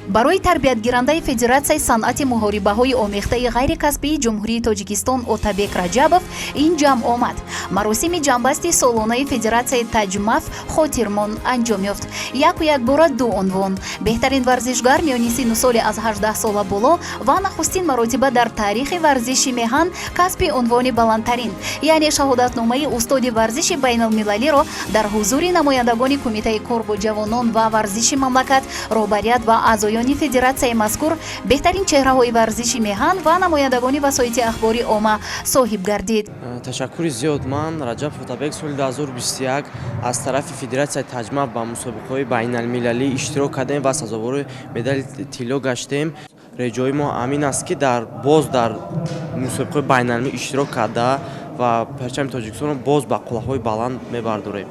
Барои тарбиятгирандаи Федератсияи санъати муҳорибаҳои омехтаи ғайрикасбии Ҷумҳурии Тоҷикистон Отабек Раҷабов ин ҷамъ омад. Маросими ҷамъбасти солонаи Федератсияи Таҷмаф хотирмон анҷом ёфт. Яку якбора ду унвон: беҳтарин варзишгар миёни синну соли аз 18 сола боло ва нахустин маротиба дар таърихи варзиши меҳан касби унвони баландтарин, яъне шаҳодатномаи устоди варзиши байналмилалиро дар ҳузури намояндагони Кумитаи кор бо ҷавонон ва варзиши мамлакат, роҳбарият ва аъзоёни федератсияи мазкур, беҳтарин чеҳраҳои варзиши меҳан ва намояндагони васоити ахбори омма соҳиб гардид. Ташаккури зиёд. Ман, Раҷаб Отабек, соли 2021 аз тарафи Федератсияи Таҷмаф ба мусобиқаҳои байналмилалӣ иштирок кардем ва сазовори медали тилло гаштем. Реҷои мо ҳамин аст, ки дар боз дар мусобиқаҳои байналмилалӣ иштирок карда ва парчами Тоҷикистонро боз ба қуллаҳои баланд мебардорем.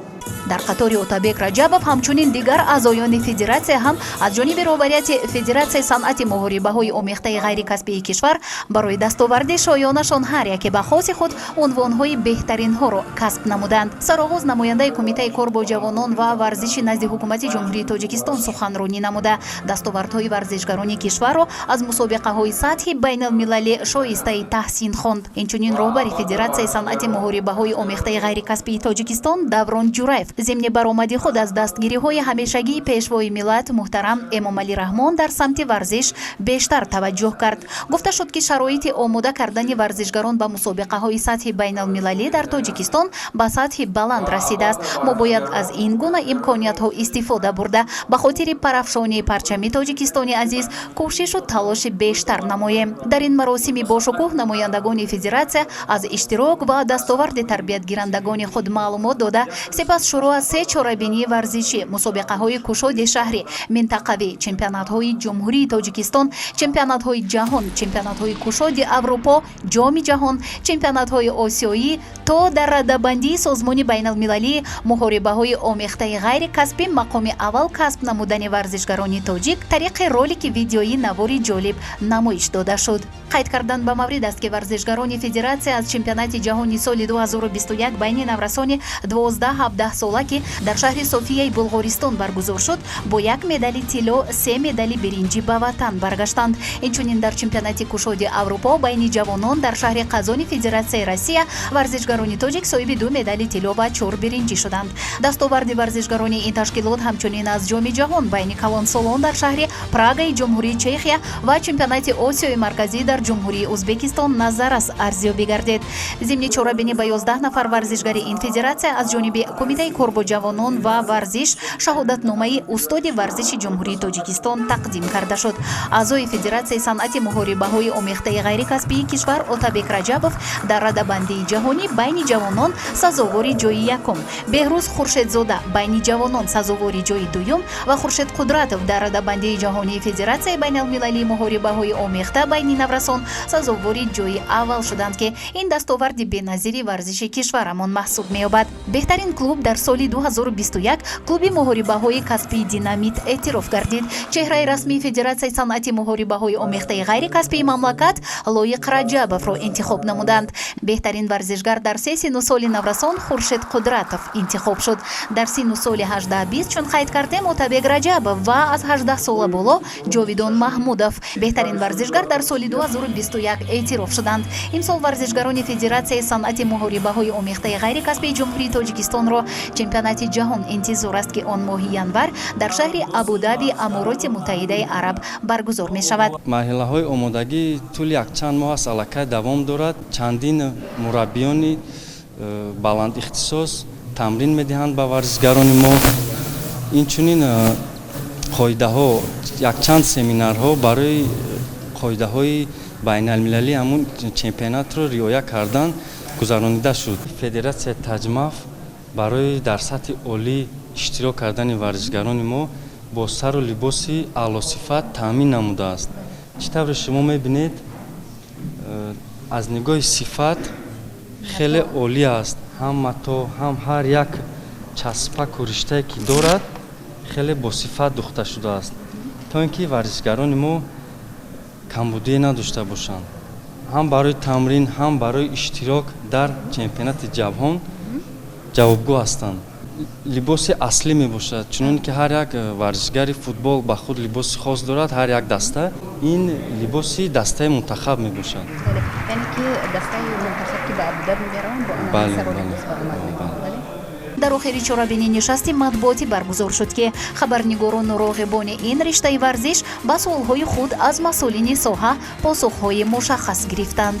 Дар қатори Отабек Раҷабов ҳамчунин дигар аъзоёни федератсия ҳам аз ҷониби роҳбарияти Федератсияи санъати муҳорибаҳои омехтаи ғайрикасбии кишвар барои дастоварди шоёнашон ҳар яке ба хоси худ унвонҳои беҳтаринҳоро касб намуданд. Сароғоз намояндаи Кумитаи кор бо ҷавонон ва варзиши назди Ҳукумати Ҷумҳурии Тоҷикистон суханронӣ намуда, дастовардҳои варзишгарони кишварро аз мусобиқаҳои сатҳи байналмилалӣ шоистаи таҳсин хонд. Инчунин роҳбари Федератсияи санъати муҳорибаҳои омехтаи ғайрикасбии Тоҷикистон Даврон Ҷураев зимни баромади худ аз дастгириҳои ҳамешагии Пешвои миллат муҳтарам Эмомалӣ Раҳмон дар самти варзиш бештар таваҷҷӯҳ кард. Гуфта шуд, ки шароити омода кардани варзишгарон ба мусобиқаҳои сатҳи байналмилалӣ дар Тоҷикистон ба сатҳи баланд расидааст. Мо бояд аз ин гуна имкониятҳо истифода бурда, ба хотири парафшонии парчами Тоҷикистони азиз кӯшишу талоши бештар намоем. Дар ин маросими бошукӯҳ намояндагони федератсия аз иштирок ва дастоварди тарбиятгирандагони худ маълумот дода, сипас шурӯъ аз се чорабинии варзишӣ: мусобиқаҳои кушоди шаҳрӣ, минтақавӣ, чемпионатҳои Ҷумҳурии Тоҷикистон, чемпионатҳои ҷаҳон, чемпионатҳои кушоди Аврупо, Ҷоми ҷаҳон, чемпионатҳои осиёӣ то дар радабандии Созмони байналмилалии муҳорибаҳои омехтаи ғайрикасбӣ мақоми аввал касб намудани варзишгарони тоҷик тариқи ролики видеоӣ навори ҷолиб намоиш дода шуд. Қайд кардан ба маврид аст, ки варзишгарони федератсия аз чемпионати ҷаҳони соли 2021 байни наврасони 12-17 сола, ки дар шаҳри Софияи Булғористон баргузор шуд, бо як медали тилло, се медали биринҷӣ ба ватан баргаштанд. Инчунин дар чемпионати кушоди Аврупо байни ҷавонон дар шаҳри Қазони Федератсияи Россия варзишгарони тоҷик соҳиби ду медали тилло ва чор биринҷӣ шуданд. Дастоварди варзишгарони ин ташкилот ҳамчунин аз Ҷоми ҷаҳон байни калонсолон дар шаҳри Прагаи Ҷумҳурии Чехия ва чемпионати Осиёи Марказӣ дар Ҷумҳурии Ӯзбекистон назаррас арзёбӣ гардид. Зимни чорабинӣ ба 11 нафар варзишгари ин федератсия аз ҷониби Кумитаи кор бо ҷавонон ва варзиш шаҳодатномаи устоди варзиши Ҷумҳурии Тоҷикистон тақдим карда шуд. Аъзои Федератсияи санъати муҳорибаҳои омехтаи ғайрикасбии кишвар Отабек Раҷабов дар радабандии ҷаҳонӣ байни ҷавонон сазовори ҷои якум, Беҳрӯз Хуршедзода байни ҷавонон сазовори ҷои дуюм ва Хуршед Қудратов дар радабандии ҷаҳонии Федератсияи байналмилалии муҳорибаҳои омехта байни наврасон сазовори ҷои аввал шуданд, ки ин дастоварди беназири варзиши кишварамон маҳсуб меёбад. Беҳтарин клуб дар соли 2021 клуби муҳорибаҳои касбии «Динамит» эътироф гардид. Чеҳраи расмии Федератсияи санъати муҳорибаҳои омехтаи ғайрикасбии мамлакат Лоиқ Раҷабовро интихоб намуданд. Беҳтарин варзишгар дар се синну соли наврасон Хуршед Қудратов интихоб шуд. Дар синну соли 18-20, чун қайд кардем, Отабек Раҷабов ва аз 18 сола боло Ҷовидон Маҳмудов беҳтарин варзишгар дар соли 2021 эътироф шуданд. Имсол варзишгарони Федератсияи санъати муҳорибаҳои омехтаи ғайрикасбии Ҷумҳурии Тоҷикистонро чемпионати ҷаҳон интизор аст, ки он моҳи январ дар шаҳри Абудаби Амороти Муттаҳидаи Араб баргузор мешавад. Марҳилаҳои омодагӣ тӯли якчанд моҳ аст аллакай давом дорад. Чандин мураббиёни баландихтисос тамрин медиҳанд ба варзишгарони мо. Инчунин қоидаҳо, якчанд семинарҳо барои қоидаҳои байналмилалӣ ҳамун чемпионатро риоя кардан гузаронида шуд. Федератсияи Таҷмаф барои дар сатҳи олӣ иштирок кардани варзишгарони мо бо сару либоси аълосифат таъмин намудааст. Чӣ тавре шумо мебинед, аз нигоҳи сифат хеле олӣ аст. Ҳам матоъ, ҳам ҳар як часпаку риштае, ки дорад, хеле босифат духта шудааст, то ин ки варзишгарони мо камбудие надошта бошанд, ҳам барои тамрин, ҳам барои иштирок дар чемпионати ҷаҳон ҷавобгӯ ҳастанд. Либоси аслӣ мебошад, чунон ки ҳар як варзишгари футбол ба худ либоси хос дорад, ҳар як даста. Ин либоси дастаи мунтахаб мебошад. Яъне ки дастаи мунтахаб, ки ба Абудаби мераванд, бо Бале. либос баромад мекунанд, бале. Дар охири чорабинӣ нишасти матбуотӣ баргузор шуд, ки хабарнигорону роғибони ин риштаи варзиш ба суолҳои худ аз масъулини соҳа посухҳои мушаххас гирифтанд.